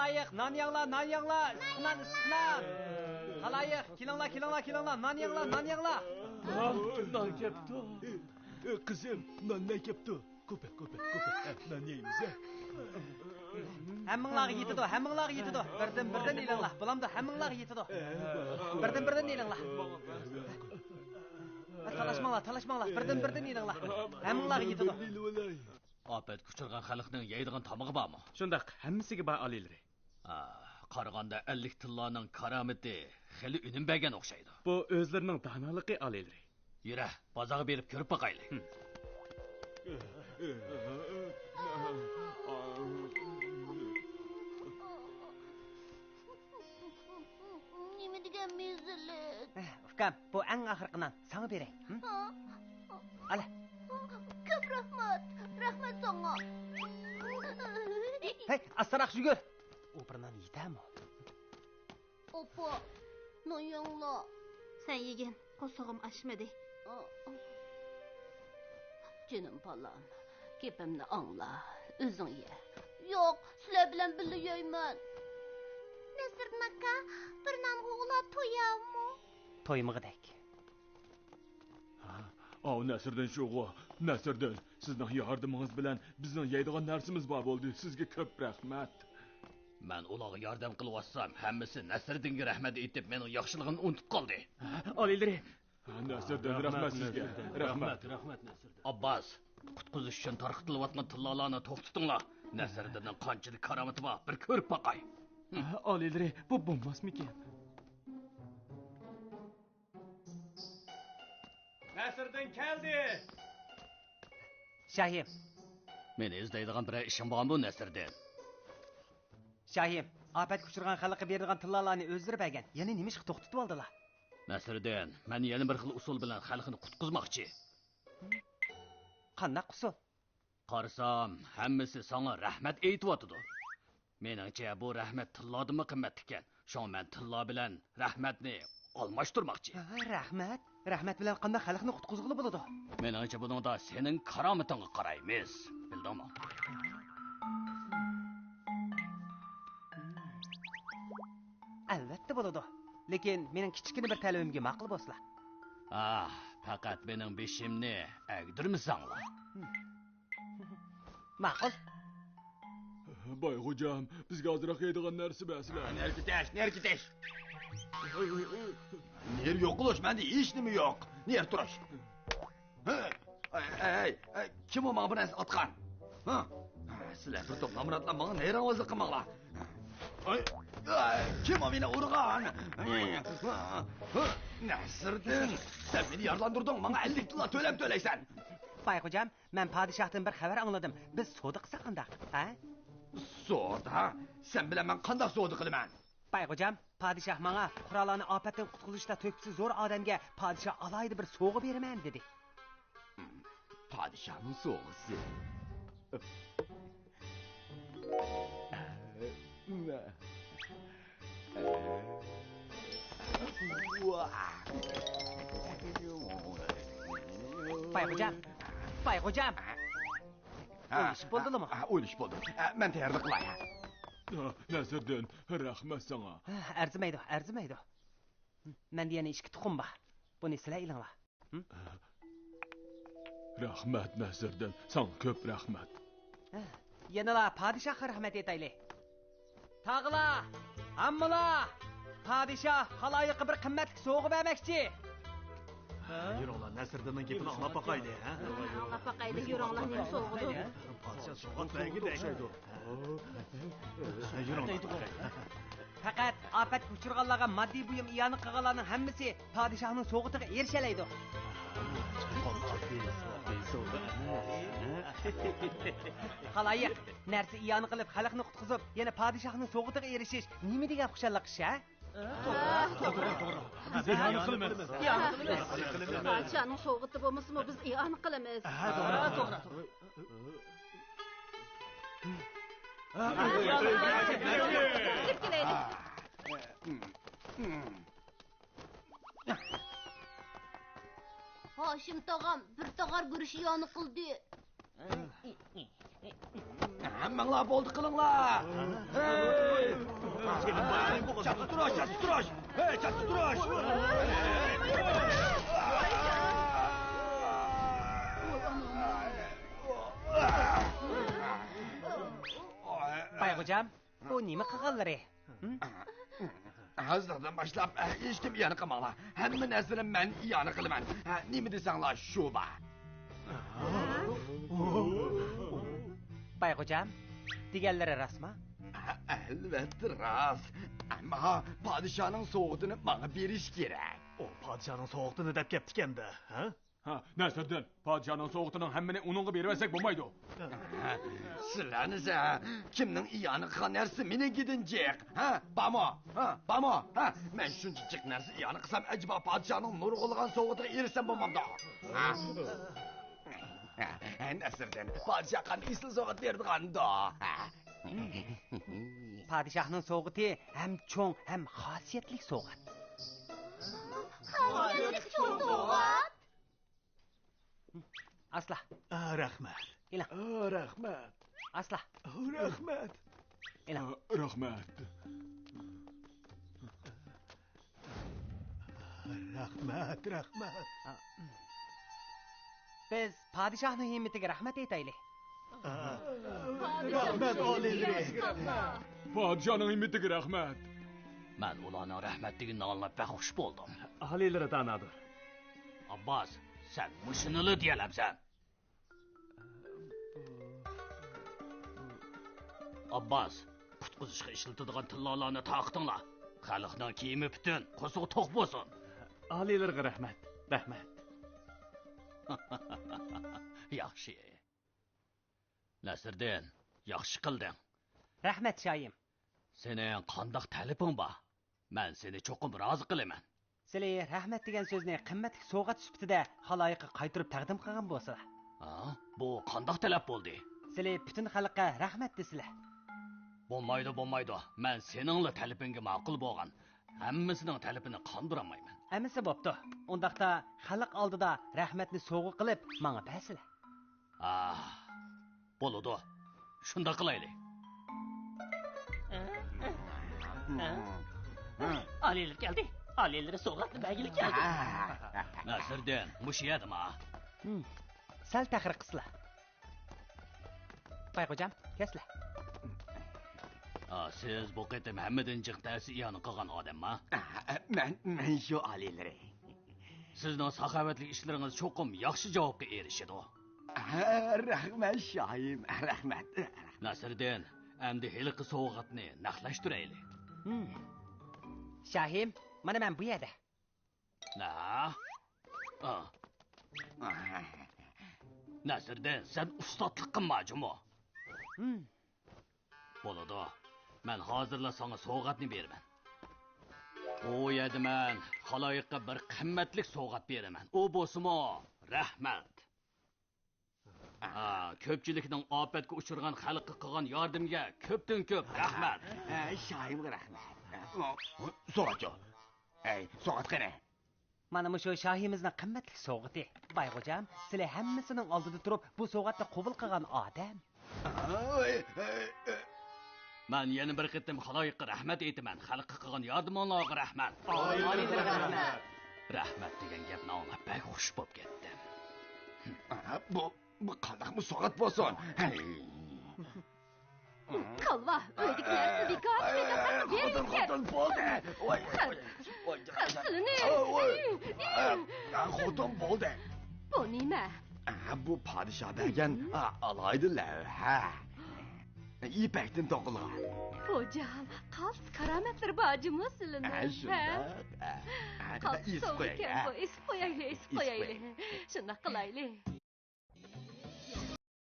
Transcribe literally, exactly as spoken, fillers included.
خالايىق، نان يەڭلار، نان يەڭلار، ئىسسىق نان، ئىسسىق نان. خالايىق، كېلىڭلار، كېلىڭلار، كېلىڭلار، نان يەڭلار، نان يەڭلار. نان كەپتۇ. قىزىم، نان نەن كەپتۇ. كۆپە، كۆپە، كۆپە. نان يەيمىز، ھە؟ ھەممىڭلارغا يېتىدۇ، ھەممىڭلارغا يېتىدۇ. بىردىن بىردىن ئېلىڭلار، بولامدۇ؟ ھەممىڭلارغا يېتىدۇ. بىردىن بىردىن ئېلىڭلار. تالاشماڭلار، تالاشماڭلار، بىردىن بىردىن ئېلىڭلار. ھەممىڭلارغا يېتىدۇ. ئاپەتكە ئۇچرىغان خەلقنىڭ يەيدىغان تامىقى بارمۇ؟ شۇنداق، ھەممىسىگە بار، ئالىيلىرى. ئا، قارىغاندا ئەللىك تىللانىڭ كارامىتى خېلى ئۈنۈم بەرگەن ئوخشايدۇ. بۇ ئۆزلىرىنىڭ دانالىقى، ئالىيلىرى. يۈرە، بازارغا بېرىپ كۆرۈپ باقايلى. ھىم. نېمە دېگەن مېزىلىك. ئۇكام، بۇ ئەڭ ئاخىرقى نان. ساڭا بېرەي. ھىم؟ ھا؟ ئالە. كۆپ رەھمەت. رەھمەت ساڭا. ھەي، ئاستىراق يۈگۈر. ئۇ بىر نان يېتەرمۇ؟ ئاپا، نان يەڭلا. سەن يېگىن، قورسىقىم ئاچمىدى. جېنىم بالام، گېپىمنى ئاڭلا، ئۆزۈڭ يە. ياق، سىلەر بىلەن بىللە يەيمەن. نەسىردىن ئاكا، بىر نانغا ئۇلار تويامۇ؟ تويمىغۇدەك. ھا، ئاۋۇ نەسىردىن شۇغۇ. نەسىردىن، سىزنىڭ ياردىمىڭىز بىلەن بىزنىڭ يەيدىغان نەرسىمىز بار بولدى. سىزگە كۆپ رەھمەت. مەن ئۇلارغا ياردەم قىلىۋاتسام، ھەممىسى نەسىردىنگە رەھمەت ئېيتىپ، مېنىڭ ياخشىلىقىمنى ئۇنتۇپ قالدى. ئالىيلىرى. ھە، نەسىردىن، رەھمەت سىزگە. رەھمەت. رەھمەت، رەھمەت، نەسىردىن. ئابباس، قۇتقۇزۇش ئۈچۈن تارقىتىلىۋاتقان تىللالارنى توختىتىڭلار. نەسىردىننىڭ قانچىلىك كارامىتى بار، بىر كۆرۈپ باقاي. ئالىيلىرى، بۇ بولماسمىكىن؟ نەسىردىن كەلدى! شاھىم. مېنى ئىزدەيدىغان بىرەر ئىشىڭ بارمۇ، نەسىردىن؟ شاھىم، ئاپەتكە ئۇچرىغان خەلققە بېرىدىغان تىللالارنى ئۆزلىرى بەرگەن. يەنە نېمىشقا توختىتىۋالدىلا؟ نەسىردىن، مەن يەنە بىر خىل ئۇسۇل بىلەن خەلقنى قۇتقۇزماقچى. قانداق ئۇسۇل؟ قارىسام، ھەممىسى ساڭا رەھمەت ئېيتىۋاتىدۇ. مېنىڭچە، بۇ رەھمەت تىللاردىنمۇ قىممەتلىككەن. شۇڭا مەن تىللا بىلەن رەھمەتنى ئالماشتۇرماقچى. ھە، رەھمەت؟ رەھمەت بىلەن قانداق خەلقنى قۇتقۇزغىلى بولىدۇ؟ مېنىڭچە، بۇنىڭدا سېنىڭ كارامىتىڭغا قارايمىز. بىلدىڭمۇ؟ ئەلۋەتتە بولىدۇ. لېكىن مېنىڭ كىچىككىنە بىر تەلىپىمگە ماقۇل بولسىلا. ئاھ، پەقەت مېنىڭ بېشىمنى ئەگدۈرمىسەڭلار. ماقۇل. باي خوجام، بىزگە ئازراق يەيدىغان نەرسە بەرسىلە. نەرە كېتىش، نەرە كېتىش. نېرى يوقىلىش، مەندە ھېچنېمە يوق. نېرى تۇرۇش. ھە؟ ئەي، ئەي، ئەي، كىم ئۇ ماڭا بۇ نەرسىنى ئاتقان؟ ھە؟ سىلەر بىر توپ نامراتلار ماڭا نەيرەڭۋازلىق قىلماڭلار. ئەي، ئەي، كىم ئۇ مېنى ئۇرغان؟ نەسىردىن، سەن مېنى يارىلاندۇردۇڭ، ماڭا ئەللىك تىللا تۆلەم تۆلەيسەن. باي خوجام، مەن پادىشاھتىن بىر خەۋەر ئاڭلىدىم. بىز سودا قىلساق قانداق، ھە؟ سودا؟ سەن بىلەن مەن قانداق سودا قىلىمەن؟ باي خوجام، پادىشاھ ماڭا پۇقرالارنى ئاپەتتىن قۇتقۇزۇشتا تۆھپىسى زور ئادەمگە پادىشاھ ئالاھىدە بىر سوۋغا بېرىمەن دېدى. پادىشاھنىڭ سوۋغىسى. باي خوجام، باي خوجام. ھە، ئويلىشىپ بولدىلىمۇ؟ ھە، ئويلىشىپ بولدۇم. ھە، مەن تەييارلىق قىلاي، ھە. نەسىردىن، رەھمەت ساڭا. ھە، ئەرزىمەيدۇ، ئەرزىمەيدۇ. مەندە يەنە ئىككى تۇخۇم بار. بۇنى سىلەر ئېلىڭلار. ھىم؟ رەھمەت، نەسىردىن. ساڭا كۆپ رەھمەت. ھە، يەنىلا پادىشاھقا رەھمەت ئېيتايلى. تاغىلار، ھاممىلار! پادىشاھ خالايىققا بىر قىممەتلىك سوۋغا بەرمەكچى. يۈرۈڭلار، نەسىردىننىڭ گېپىنى ئاڭلاپ باقايلى، ھە؟ ئاڭلاپ باقايلى، يۈرۈڭلار، نېمە سوۋغىدۇ؟ پادىشاھ سوۋغات بەرگۈدەك. يۈرۈڭلار. پەقەت ئاپەتكە ئۇچرىغانلارغا ماددىي بۇيۇم ئىئانە قىلغانلارنىڭ ھەممىسى پادىشاھنىڭ سوۋغىتىغا ئېرىشەلەيدۇ. خالايىق، نەرسە ئىئانە قىلىپ، خەلقنى قۇتقۇزۇپ، يەنە پادىشاھنىڭ سوۋغىتىغا ئېرىشىش نېمە دېگەن خۇشاللىق ئىش، ھە؟ توغرا، توغرا، توغرا. بىز ئىئانە قىلىمىز. ئىئانە قىلىمىز. پادىشاھنىڭ سوۋغىتى بولمىسىمۇ، بىز ئىئانە قىلىمىز. ھە، توغرا، توغرا. كېلەيلى. ھاشىم تاغام بىر تاغار گۈرۈچ ئىئانە قىلدى. ھەممىڭلار بولدى قىلىڭلار. ھەي، چەتتە تۇرۇش، چەتتە تۇرۇش! ھەي، چەتتە تۇرۇش! بايغوجام، بۇ نېمە قىلغانلىرى؟ ھە؟ ھازىردىن باشلاپ، ھە، ھېچكىم ئىئانە قىلماڭلار. ھەممە نەرسىنى مەن ئىئانە قىلىمەن. ھە، نېمە دېسەڭلار شۇ بار. بايغوجام، دېگەنلىرى راستمۇ؟ ھە، ئەلۋەتتە راست. ئەمما پادىشاھنىڭ سوۋغىتىنى ماڭا بېرىش كېرەك. ئۇ پادىشاھنىڭ سوۋغىتىنى دەپ كەپتىكەن-دە، ھە؟ ھە، نەسىردىن، پادىشاھنىڭ سوۋغىتىنىڭ ھەممىنى ئۇنىڭغا بېرىۋەتسەك بولمايدۇ. سىلەرنىسە، كىمنىڭ ئىئانە قىلغان نەرسىسى مېنىڭكىدىن جىق؟ ھە، بارمۇ؟ ھە، بارمۇ؟ ھە، مەن شۇنچە جىق نەرسە ئىئانە قىلسام، ئەجەبا پادىشاھنىڭ نۇرغۇنلىغان سوۋغىتىغا ئېرىشسەم بولمامدۇ؟ ھە؟ ھە، نەسىردىن، پادىشاھ قانداق ئېسىل سوۋغات بېرىدىغاندۇ؟ ھە؟ پادىشاھنىڭ سوۋغىتى ھەم چوڭ، ھەم خاسىيەتلىك سوۋغات. خاسىيەتلىك چوڭ سوۋغات؟ ئاسلا. ئا، رەھمەت. ئېلىڭ. ئا، رەھمەت. ئاسلا. ئا، رەھمەت. ئېلىڭ. ئا، رەھمەت. رەھمەت، رەھمەت. بىز پادىشاھنىڭ ھىممىتىگە رەھمەت ئېيتايلى. رەھمەت، ئالىيلىرى. پادىشاھنىڭ ھىممىتىگە رەھمەت. مەن ئۇلارنىڭ رەھمەت دېگىنىنى ئاڭلاپ بەك خۇش بولدۇم. ئالىيلىرى دانادۇر. ئابباس، سەن مۇشۇنىلا دېيەلەمسەن؟ ئابباس، قۇتقۇزۇشقا ئىشلىتىدىغان تىللالارنى تارقىتىڭلار. خەلقنىڭ كىيىمى پۈتۈن، قورسىقى توق بولسۇن. ئالىيلىرىغا رەھمەت، رەھمەت. ياخشى. نەسىردىن، ياخشى قىلدىڭ. رەھمەت، شاھىم. سېنىڭ قانداق تەلىپىڭ بار؟ مەن سېنى چوقۇم رازى قىلىمەن. سىلى رەھمەت دېگەن سۆزنى قىممەتلىك سوۋغات سۈپىتىدە خالايىققا قايتۇرۇپ تەقدىم قىلغان بولسىلا. ھا؟ بۇ قانداق تەلەپ بولدى؟ سىلى پۈتۈن خەلققە رەھمەت دېسىلە. بولمايدۇ، بولمايدۇ. مەن سېنىڭلا تەلىپىڭگە ماقۇل بولغان ھەممىسىنىڭ تەلىپىنى قاندۇرالمايمەن. ئەمىسە بوپتۇ. ئۇنداقتا خەلق ئالدىدا رەھمەتنى سوۋغا قىلىپ ماڭا بەرسىلە. ئاھ، بولىدۇ. شۇنداق قىلايلى. ئالىيلىرى كەلدى. ئالىيلىرى سوۋغاتنى بەرگىلى كەلدى. نەسىردىن، مۇشۇ يەردىما؟ ھىم. سەل تەخىر قىلسىلا. بايغوجام، كەلسىلە. ئا، سىز بۇ قېتىم ھەممىدىن جىق نەرسە ئىئانە قىلغان ئادەمما؟ ئا، مەن، مەن شۇ ئالىيلىرى. سىزنىڭ ساخاۋەتلىك ئىشلىرىڭىز چوقۇم ياخشى جاۋابقا ئېرىشىدۇ. ھە، رەھمەت، شاھىم، رەھمەت. نەسىردىن، ئەمدى ھېلىقى سوۋغاتنى نەقلەشتۈرەيلى. ھىم. شاھىم، مانا مەن بۇ يەردە. نە؟ ئا. نەسىردىن، سەن ئۇستاتلىق قىلما جۇمۇ. ھىم. بولىدۇ. مەن ھازىرلا ساڭا سوۋغاتنى بېرىمەن. ئۇ يەردە مەن خالايىققا بىر قىممەتلىك سوۋغات بېرىمەن. ئۇ بولسىمۇ رەھمەت. ھا، كۆپچىلىكنىڭ ئاپەتكە ئۇچرىغان خەلققە قىلغان ياردىمىگە كۆپتىن كۆپ رەھمەت. ھە، شاھىمغا رەھمەت. سوۋغاتچۇ؟ ھەي، سوۋغات قېنى؟ مانا مۇشۇ شاھىمىزنىڭ قىممەتلىك سوۋغىتى. بايغوجام، سىلى ھەممىسىنىڭ ئالدىدا تۇرۇپ بۇ سوۋغاتنى قوبۇل قىلغان ئادەم. مەن يەنە بىر قېتىم خالايىققا رەھمەت ئېيتىمەن. خەلققە قىلغان ياردىمىڭلارغا رەھمەت. ئالىيلىرىغا رەھمەت. رەھمەت دېگەن گەپنى ئاڭلاپ بەك خۇش بوپ كەتتىم. بۇ، بۇ قانداقمۇ سوغات بولسۇن؟ ھەي. كاللا، ئۆيدىكى نەرسىنى بىكار چىقىرىپ، خوتۇن، خوتۇن، بولدى. ۋاي، ۋاي، ۋاي. سىلىنى. ۋاي. خوتۇن، بولدى. بۇ نېمە؟ ئا، بۇ پادىشاھ بەرگەن، ئا، ئالاھىدە لەۋھە. يىپەكتىن توقۇلغان. خوجام، خاس كارامەتلىرى بار جۇمۇ سىلىنىڭ. ھە، شۇنداق. ھە؟ ئا، قالتىس ئېسىپ سوۋغا قوياي، ئىكەن ھە؟ بۇ، ئېسىپ قويايلى، ئېسىپ ئېسىپ قويايلى. قوياي. شۇنداق قىلايلى.